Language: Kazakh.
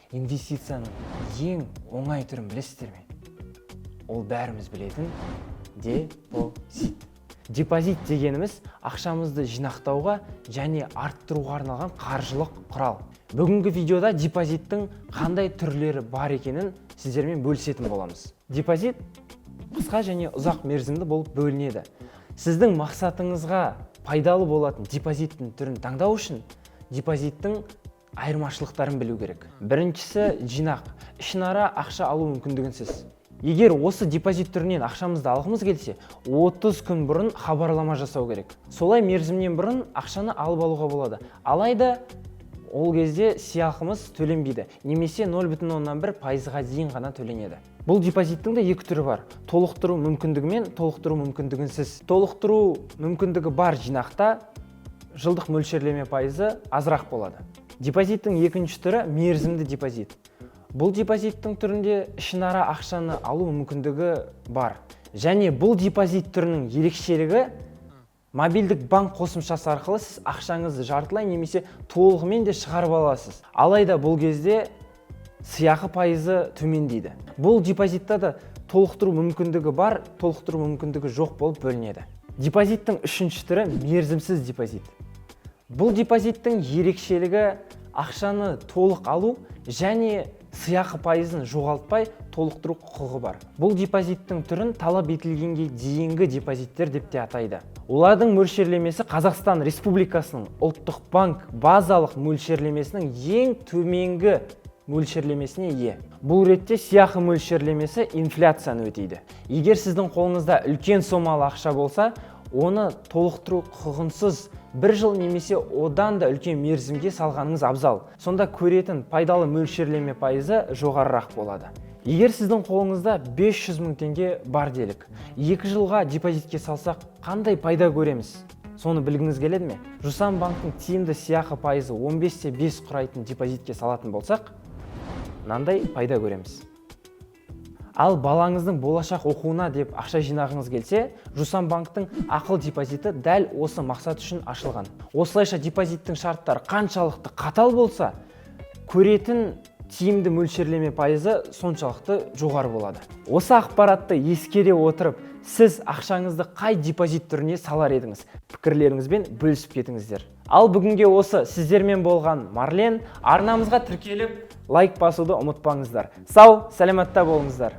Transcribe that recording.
Инвестицияның ең оңай түрін білесіздер ме? Ол бәріміз білетін депозит. Депозит дегеніміз – ақшамызды жинақтауға және арттыруға арналған қаржылық құрал. Бүгінгі видеода депозиттің қандай түрлері бар екенін сіздермен бөлісетін боламыз. Депозит қысқа және ұзақ мерзімді болып бөлінеді. Сіздің мақсатыңызға пайдалы болатын депозиттің түрін таңдау үшін депозиттің айырмашылықтарын білу керек. Біріншісі – жинақ, ішінара ақша алу мүмкіндігінсіз. Егер осы депозит түрінен ақшамызды алғымыз келсе, 30 күн бұрын хабарлама жасау керек. Солай мерзімнен бұрын ақшаны алып алуға болады, алайда ол кезде сыйақымыз төленбейді немесе 0,1%-ға дейін ғана төленеді. Бұл депозиттің де екі түрі бар: толықтыру мүмкіндігі мен толықтыру мүмкіндігінсіз. Толықтыру мүмкіндігі бар жинақта жылдық мөлшерлеме пайызы азырақ болады. Депозиттің екінші түрі – мерзімді депозит. Бұл депозиттің түрінде ішінара ақшаны алу мүмкіндігі бар және бұл депозит түрінің ерекшелігі – мобильдік банк қосымшасы арқылы сіз ақшаңызды жартылай немесе толығымен де шығарып аласыз, алайда бұл кезде сыйақы пайызы төмендейді. Бұл депозитта да толықтыру мүмкіндігі бар, толықтыру мүмкіндігі жоқ болып бөлінеді. Депозиттің үшінші түрі – мерзімсіз депозит. Бұл депозиттің ерекшелігі – ақшаны толық алу және сыйақы пайызын жоғалтпай толықтыру құқығы бар. Бұл депозиттің түрін талап етілгенге дейінгі депозиттер деп те атайды. Олардың мөлшерлемесі Қазақстан Республикасының Ұлттық банк базалық мөлшерлемесінің ең төменгі мөлшерлемесіне ие. Бұл ретте сыйақы мөлшерлемесі инфляцияны өтейді. Егер сіздің қолыңызда үлкен сомалы ақша болса, оны толықтыру құқығынсыз бір жыл немесе одан да үлкен мерзімге салғаныңыз абзал. Сонда көретін пайдалы мөлшерлеме пайызы жоғарырақ болады. Егер сіздің қолыңызда 500 мың теңге бар делік, 2 жылға депозитке салсақ, қандай пайда көреміз? Соны білгіңіз келеді ме? Жусан банктың тиімді сыйақы пайызы 15,5 құрайтын депозитке салатын болсақ, мынандай пайда көреміз. Ал балаңыздың болашақ оқуына деп ақша жинағыңыз келсе, Жусан банктың ақыл депозиті дәл осы мақсат үшін ашылған. Осылайша, депозиттің шарттары қаншалықты қатал болса, көретін тиімді мөлшерлеме пайызы соншалықты жоғары болады. Осы ақпаратты ескере отырып, сіз ақшаңызды қай депозит түріне салар едіңіз? Пікірлеріңізбен бөлісіп кетіңіздер. Ал бүгінге осы. Сіздермен болған Марлен. Арнамызға тіркеліп, лайк басуды ұмытпаңыздар. Сау саламатта болыңыздар.